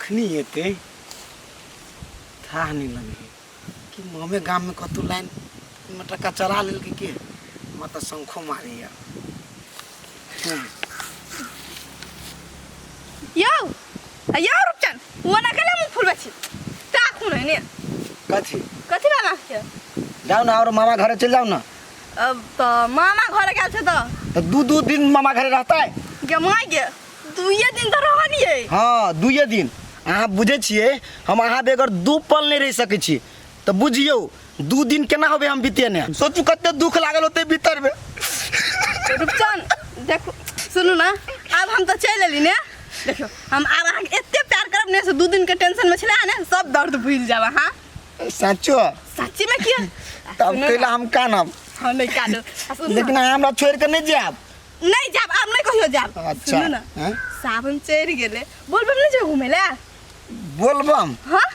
कखनी एतै थाह नहि लगै कि मामे गाममे कतहु लाइन टका चला लेलकै के हमरा तऽ शंखो मारैया। यौ यौ रुपचन, ओना केला मुँह फुलबै छी ताकू नहि ने? कथी कथी भेल अहाँके? जाउ ने आओर मामा घरे चलि जाउ ने। अब तऽ मामा घरे गेल छै तऽ तऽ दू दू दिन मामा घरे रहतै? गे माय गे, दुइये दिन तऽ रहलियै। हँ, दुइये दिन। अहाँ बुझै छियै, हम अहाँ बगैर दू पल नहि रहि सकै छी, तऽ बुझियौ 2 दिन केना होबै हम बितेने। सोचू कते दुख लागल होतै भीतरमे। रुपचन देखू, सुनू ने, आब हम तऽ चलि एली ने। देखियौ, हम आब अहाँके एते प्यार करब ने से 2 दिनके टेंशनमे छलै ने, सब दर्द भूलि जायब अहाँ। सचो? सच्ची में किया? तब कैला हम कानब? हाँ, नहीं कानब। आ सुनू ना। लेकिन अहाँ हमरा छोड़ि कऽ नहि जायब। नहीं जायब, आब नहीं कहियो जायब। अच्छा। सुनू ना। हैं? सावन चढ़ि गेलै, बोलबम नहीं जेबै घूमै लए? बोलबम? हाँ।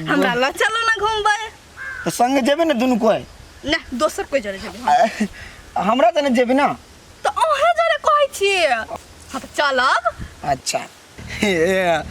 हमरा लऽ चलू ना घूमबै। तऽ संगे जेबै ने दुनू कोइ? ना, दोसर कोइ जरे जेबै हम। हमरा तऽ नहि जेबै ने? तऽ अहें जरे कहै छियै। हाँ तऽ चलब। अच्छा, ए,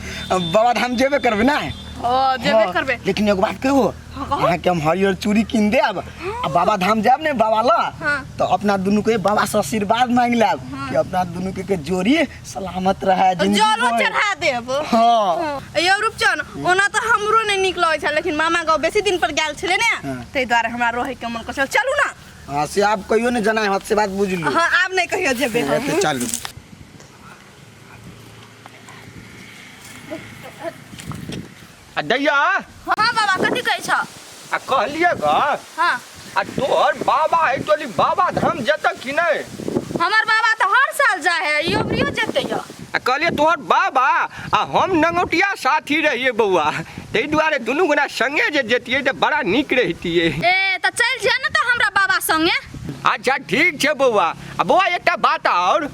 बाबा धाम जेबे करबै ने? हाँ, जेबे हाँ, करबै। लेकिन एगो बात कहू? हाँ, कहू। अहाँके हम हरियर चूड़ी कीन देब आ बाबा धाम जायब ने बाबा ल हाँ। तऽ अपना दुनू के बाबा से आशीर्वाद मांगि लेब कि अपना दुनू के जोड़ी सलामत रहे जिंदगी जलो भर। चढ़ा देब। हाँ। यौ रूपचन, ओना तऽ हमरो नहि नीक लगै छल, लेकिन मामा गाँव बेसी दिन पर गेल छलै ने, हाँ। ताहि दुआरे हमरा रहै के मन करै छल। चलू ना। हाँ, से आब कहियो नहि जनाय हत, से बात बुझलू। हाँ, आब नहि कहियो जेबै हाँ, हम। तऽ चलू। आ दैया। हाँ बाबा, कथी कहै छ? आ कहलिए ग। हाँ। आ तोहर बाबा है टोली बाबा धाम जेतऽ कि नहि? हमर बाबा तऽ हर साल जाइ है, इहो बेरियो जेतै य। आ कहलिए तोहर बाबा आ हम नंगौटिया साथी रहिए बौआ, ताहि दुआरे दुनू गोटा संगे जे जेतियै तऽ बड़ा नीक रहितियै। ए तऽ चलि जिया ने तऽ हमरा बाबा संगे। अच्छा ठीक छै बौआ। आ बौआ एकटा बात आओर,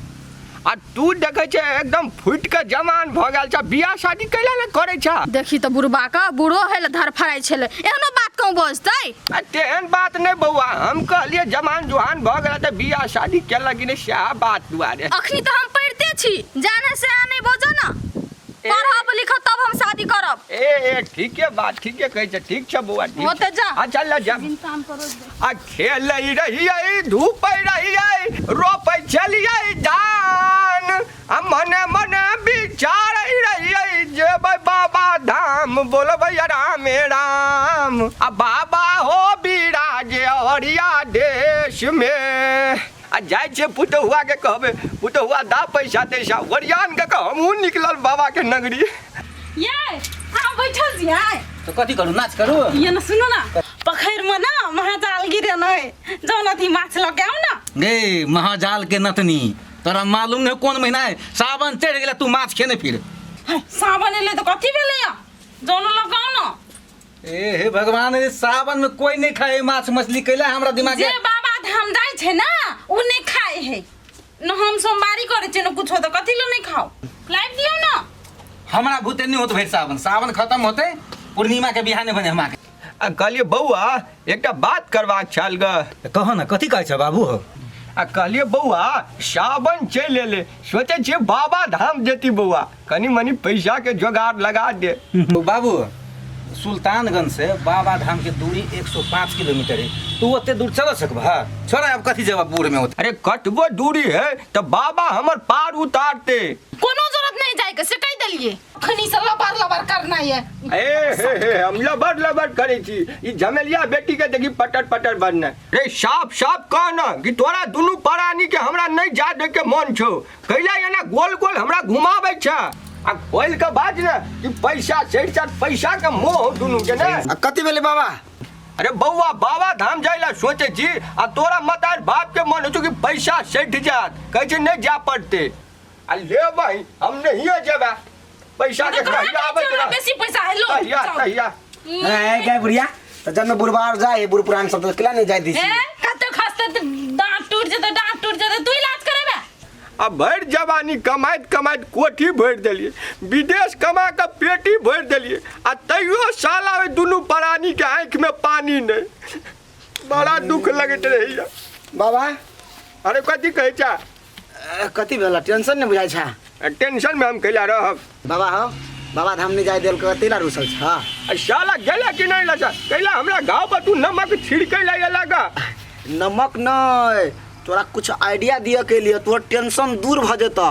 आ तू देखै छै एकदम फूटि कऽ जवान भऽ गेल छ, बियाह शादी कैला ने करै छ? देखी तऽ बुढ़बा के, बूढ़ो होय लए धरफड़ाइ छलै, एहनो बात कहूँ बजतै? आ तेहन बात नहि बौआ, हम कहलियै जवान जुहान भऽ गेल तऽ बियाह शादी केलक कि नहि, सएह बात दुआरे। अखनी तऽ हम पढ़िते छी, जाने से अहाँ नहि बजऽ ने, पढ़ब लिखब तब हम शादी करब। ए ए ठीके बात, ठीके कहै छै। ठीक छै बौआ, ठीक हो तऽ जा। अच्छा ल जा। काम करो। आ खेलै रहियै, धूपै रहियै, रोपै छलियै धान, आ मने मने विचारै रहियै जेबै बाबा धाम, बोलबै रामे राम। आ बाबा हो बिराजे अरिया देश में। आ जाइ छियै पुतहुआ के कहबै, पुतहुआ दा पैसा तैसा, ओरियान के कह हमहूँ निकलल बाबा के नगरी। ये अहाँ बैठल छियै? तऽ कथी करू, नाच करू? ये न सुनू ना, पोखरि में ना महाजाल गिरे नै, जौन अथी माछ लऽ के आउ ना। गे महाजाल के नतनी, तोरा मालूम नहीं कोन महीना है, सावन चढ़ गेला, तू माछ खेने फिर। है, सावन एलै तऽ कथी भेलै या, जौन लऽ के आउ ना। ए हे भगवान, रे सावन में कोई नहीं खाए माछ मछली, कैला हमरा दिमाग जे बाबा धाम जाइ छै ना उ नहीं खाए है न, हम सोमवारी करै छियै न कुछो, तऽ कथी लऽ नहीं खाओ, लाइव दियौ ना। हमरा भूते नहीं होत भरि सावन, सावन खत्म होते पूर्णिमा के बिहाने बने हमरा के। आ कहलियै बौआ एकटा बात करबाक छल ग। कह ना, कथी कहै छ बाबू हो? आ कहलियै बौआ सावन चलि एलै, सोचै छियै बाबा धाम जेती बौआ, कनि मनि पैसा के जोगाड़ लगा दे। बाबू, सुल्तानगंज से बाबा धाम के दूरी 105 किलोमीटर है, तू ओते दूर चल सकबह? छोड़ा अब कथी जेबा बूढ़ में होते। अरे कतबो दूरी है तऽ बाबा हमर पार उतारते। कोनो जरूरत नहीं जाए के, से कहि देलिए, अखनी से लबर लबर करना है। ए हे हे, हम लबर लबर करै छी, ई झमेलिया बेटी के देखी पटर पटर बनने। रे साफ साफ कह न कि तोरा दुनू प्राणी के हमरा नहीं जा दे के मन छौ, कैला एना गोल गोल हमरा घुमाबै छ? आ खोल के बाज ने कि पैसा चढ़ि जात, पैसा के मोह दुनू के ने। आ कथी भेलै बाबा? अरे बौआ बाबा धाम जाय ला सोचे छी, आ तोरा मतार बाप के मन हो छौ कि पैसा सठि जात, कहै छै नहि जा पड़ते। आ लेबै हम नहिए जेबै, पैसा के कहिया आबै हमरा बेसी पैसा है लो। तहिया तहिया। ए गै बुढ़िया, तऽ जब बुढ़बा आर जाय, बुढ़ पुरान सब तऽ केला नहि जाय दै ए छी? कते खसते तऽ दाँत टूट जेतै, दाँत टूट जेतै, तू इलाज करेबे? आ भरि जवानी कमाइत कमाइत कोठी भरि देलियै, विदेश कमा कऽ पेटी भरि देलियै, आ तैयो साला ओहि दुनू प्राणीके आँखिमे पानी नहि। बड़ा दुख लगैत रहैया। बाबा। अरे कथी कहै छ? कथी भेल? टेंशन नहि बुझाइ छ? टेंशनमे हम कैला रहब? बाबा हो, बाबा धाम नहीं जाए देल के तेला रुसल छ। आ साला गेला कि नहीं लचा कैला हमरा गाँव पर तू नमक छिड़के ला लगा। नमक नहीं, तोरा कुछ आइडिया दिया के लिए तोर टेंशन दूर भ जेता।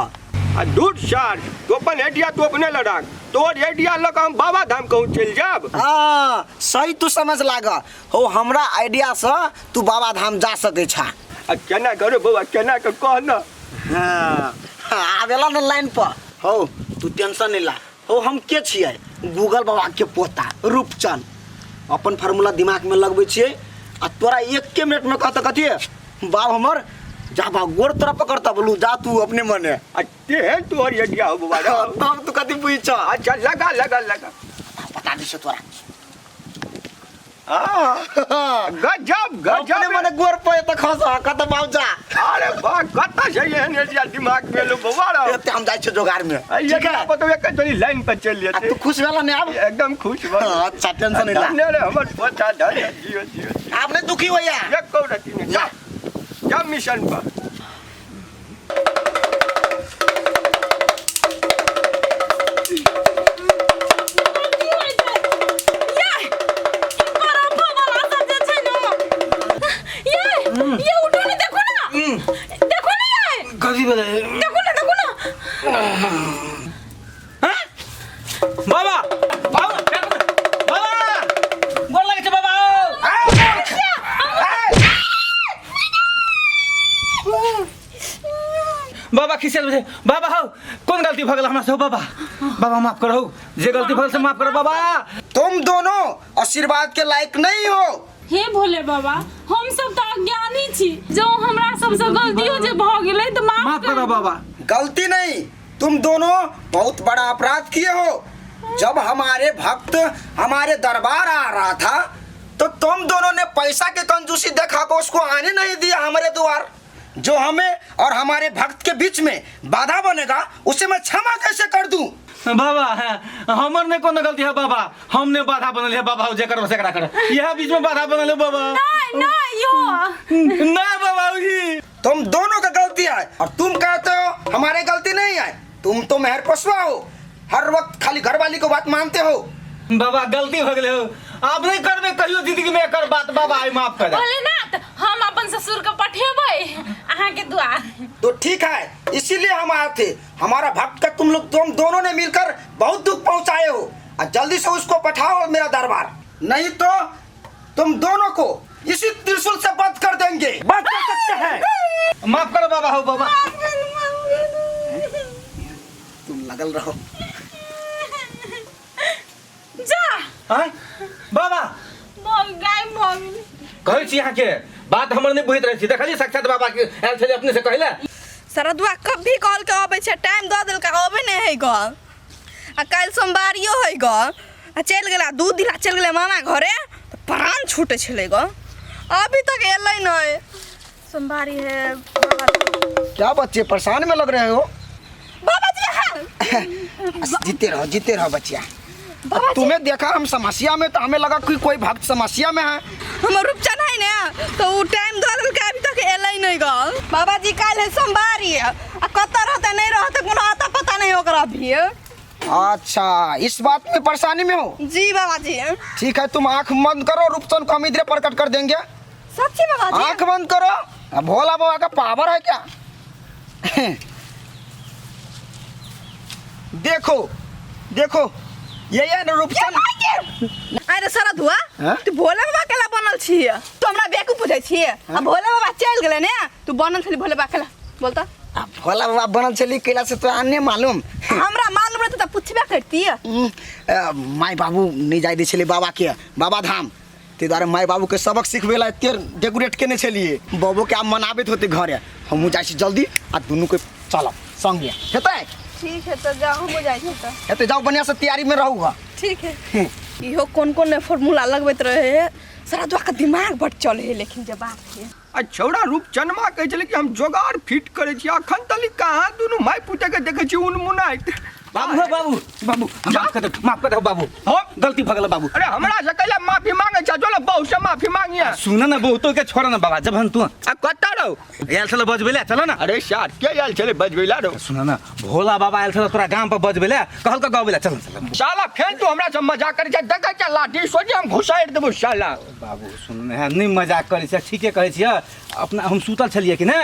आ दूर सार तू अपन आइडिया तू अपने लड़ाक, तोर आइडिया लग हम बाबा धाम कहूँ चल जाब। हाँ सही तू समझ लाग हो, हमरा आइडिया से तू बाबा धाम जा सके छा। आ केना करो बौआ, केना के कह न। हाँ आवेला न लाइन पर। हो तू टेंशन नहीं ला। हो हम के छियै? गूगल बाबा के पोता रूपचंद। अपन फार्मूला दिमाग में लगबै छियै आ तोरा एक मिनट में कहता कथी बाप हमर जा बा गोर तोरा पकड़ता बोलू जा तू अपने मने। आ तेहन तोहर आइडिया हो बौआ। तब तू कथी पूछ। अच्छा लगा लगा लगा बता दी तोरा। हाँ गजब गजब अपने मने गोर पे त खस कत बाप जा। अरे वाह कत से एहन आइडिया दिमाग में लो बौआ रे। एते हम जाइ छियै जोगार में। ठीक है पतो एक तोरी लाइन पर चल आ जेते। तू खुश भेला ने आब? एकदम खुश भऽ। अच्छा टेंशन नहीं ला। धन्य रे हमर पोता, धन्य जियो जियो। आब नहीं दुखी होइया। एक कौड़ा तीन जा जा मिशन पर। ये उठो ना, देखो ना, देखो ना ये। कथी भेलै? देखो ना, देखो ना। बाबा बाबा बाबा गोर लागै छै बाबा। बाबा खिसियल छै बाबा। हौ कोन गलती भऽ गेल हमरा से? हौ बाबा, बाबा माफ करहु, जे गलती भऽ गेल से माफ करो बाबा। तुम दोनों आशीर्वाद के लायक नहीं हो। हे भोले बाबा, हम सब तऽ अज्ञानी छी, जो हमरा सबसँ गलतियो जे भऽ गेलै तऽ माफ माफ करो बाबा। गलती नहीं, तुम दोनों बहुत बड़ा अपराध किए हो। जब हमारे भक्त हमारे दरबार आ रहा था तो तुम दोनों ने पैसा की कंजूसी देखा को उसको आने नहीं दिया हमारे द्वार। जो हमें और हमारे भक्त के बीच में बाधा बनेगा उसे मैं क्षमा कैसे कर दूं? बाबा हमर ने कोनो गलती है बाबा, हमने बाधा बनल है बाबा, जेकर सेकरा कर यह बीच में बाधा बनल है बाबा। नहीं नहीं यो ना बाबा उही तुम दोनों का गलती है और तुम कहते हो हमारे गलती नहीं है। तुम तो मेहर पशुआ हो, हर वक्त खाली घरवाली को बात मानते हो। बाबा गलती हो गेलै हो, आब नहीं करबे कहियो जिंदगी में एकर बात बाबा, आई माफ कर। भोलेनाथ हम अपन ससुर के पठेबै अहाँ के द्वार। तो ठीक है, इसीलिए हम आए थे। हमारा भक्त का तुम लोग तुम दोनों ने मिलकर बहुत दुख पहुंचाए हो और जल्दी से उसको पठाओ मेरा दरबार, नहीं तो तुम दोनों को इसी त्रिशूल से बंद कर देंगे। बंद कर सकते हैं। माफ करो बाबा। हो बाबा तुम लगल रहो। जा आय बाबा भग गाय भग। कहै छी अहाँके बात हमर नहि बुझैत रहै छी। देखलियै साक्षात बाबा के आयल छलै अपने से कहै लए। शरदुआ कभी कॉल के अबै छै, टाइम दऽ देलकै अबै नहि है गऽ। आ काल्हि सोमवारियो है गऽ, आ चलि गेला 2 दिना चलि गेलै मामा घरे, तऽ प्राण छूटै छलै गऽ, अभी तक एलै नहि। सोमवारी है बाबा। क्या बच्चे परेशान में लग रहे हो? बाबा जी हाँ। जीते रहो जीते रहो बच्चिया। बाबा तुम्हें देखा हम समस्या में तो हमें लगा कि कोई भक्त समस्या में है। हमर रूपचन है ने तो उ टाइम दऽ देलकै अभी तक एलै नहि गऽ। बाबा जी काल्हि है सोमवारी, आ कतऽ रहतै नहि रहतै कोनो अता पता नहीं ओकरा भी। अच्छा इस बात में परेशानी में हो? जी बाबा जी। ठीक है तुम आंख बंद करो, रूपचंद को हम इधर प्रकट कर देंगे। सच्ची बाबा जी? आंख बंद करो। अब भोला बाबा का पावर है क्या? देखो देखो ये है ना रूपचंद। अरे शरदुआ हाँ? तू भोला बाबा केला बनल छी, तू हमरा बेवकूफ बुझै छी? आ भोला बाबा चलि गेलै ने, तू बनल छली भोला बाबा केला बोल त। आ भोला बाबा बनल छली केला से तो अन्य मालूम। हमरा मालूम रहतै त पुछबे करती। माय बाबू नहीं जाय दै छलै बाबा के बाबा धाम, ताहि दुआरे माय बाबू के सबक सिखबै ला एते डेकोरेट केने छलियै। बाबू के आब मनाबैत होतै घरे, हमहूँ जाइ छी जल्दी आ दुनू के चलब संगे, हेतै? ठीक है तो जाओ, हमहूँ जाइ छी तऽ। हेतै, जाउ बढ़िआँ से तैयारी में रहू। हाँ ठीक है। इहो कोन कोन फॉर्मूला लगबैत रहे है, शरदुआ के दिमाग बड चले है। लेकिन जे बात है आ छौड़ा रूपचनमा कहै छलै कि हम जोगाड़ फिट करै छी, अखन तलिक कहाँ दुनू माय पुते के देखै छी उनमुनाइत। बाबू हे बाबू बाबू हम माफ कर दे, माफ कर दे बाबू। हाँ? गलती भगल बाबू। अरे हमरा से कैला माफी मांगे छ, चलो बहू से माफी मांगिए। सुन न बहुतो के छोड़ न बाबा, जब हम तू आ कत रहो? आयल छल बजबेले, चल न। अरे सार के आयल छले बजबेला रहो? सुन न, भोला बाबा आयल छल तोरा गाम पर बजबेले, कहल के गबेले, चल चल। साला फेर तू हमरा से मजाक करै छ, देखै छ लाठी सोझे हम घुसारि देबौ साला। बाबू सुन न, नहि मजाक करै छियै, ठीके कहै छियै। अपना हम सुतल छलियै कि ने,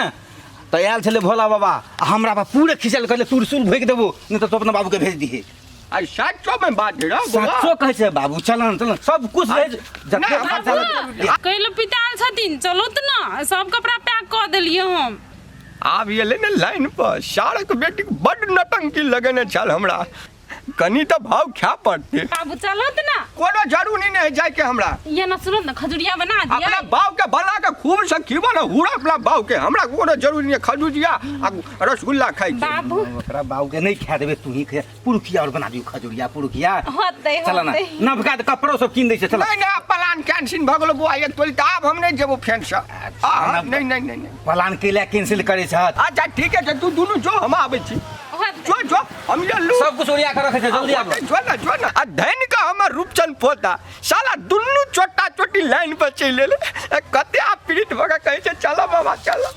तऽ आयल छलै भोला बाबा आ हमरा पर पूरे खिसल, कहले तुरसुल भोगि देबो, नहि तऽ तू अपना बाबूके भेज दिहे। आ सचो में बात है रहो बौआ। सचो कहै छै बाबू, चल न चल न, सब कुछ भेज जते नहि, हमरा खर्चा लगतै। कैलो पिताल छथिन, चलो तऽ न, सब कपड़ा पैक कऽ देलियै हम। आब एलै ने लाइन पर, सारक बेटीक बड्ड नटंकी लगेने छल हमरा, कनी तऽ भाव खाय पड़तै। बाबू चलो तऽ न। कोनो जरूरी नहि है जायके हमरा। ये न सुनो न, खजुरिया बना दिया। अपना बाव के बना के खूब से खीबो न, हुरा अपना बाव के, हमरा कोनो जरूरी नहि खजुरिया आ रसगुल्ला खाइ के। बाबू ओकरा बाबू के नहि खा देबै, तू ही खा, पुरुखिया और बना दियौ खजुरिया पुरुखिया। होतै। चल न। होतै। नवका कपड़ो सब कीन दै छै, चल। नहि नहि, प्लान कैंसिल भऽ गेलो बौआ, एक तोली तऽ आब हम नहि जेबो फेर से। आ नहि नहि नहि नहि। प्लान के लिए कैंसिल करै छह? अच्छा ठीक है, तू दुनू जो, हम आबै छी। होतै। जो जो, हम ये लू। सब कुछ ओरिया के रखै छै, जल्दी आबो। जो ना जो ना। आ धन का हमर रूपचंद पोता साला दुनू चोटा चोटी लाइन पर चलि एलै। कते आप पीड़ित भऽ के कहै छै चलो बाबा चलो।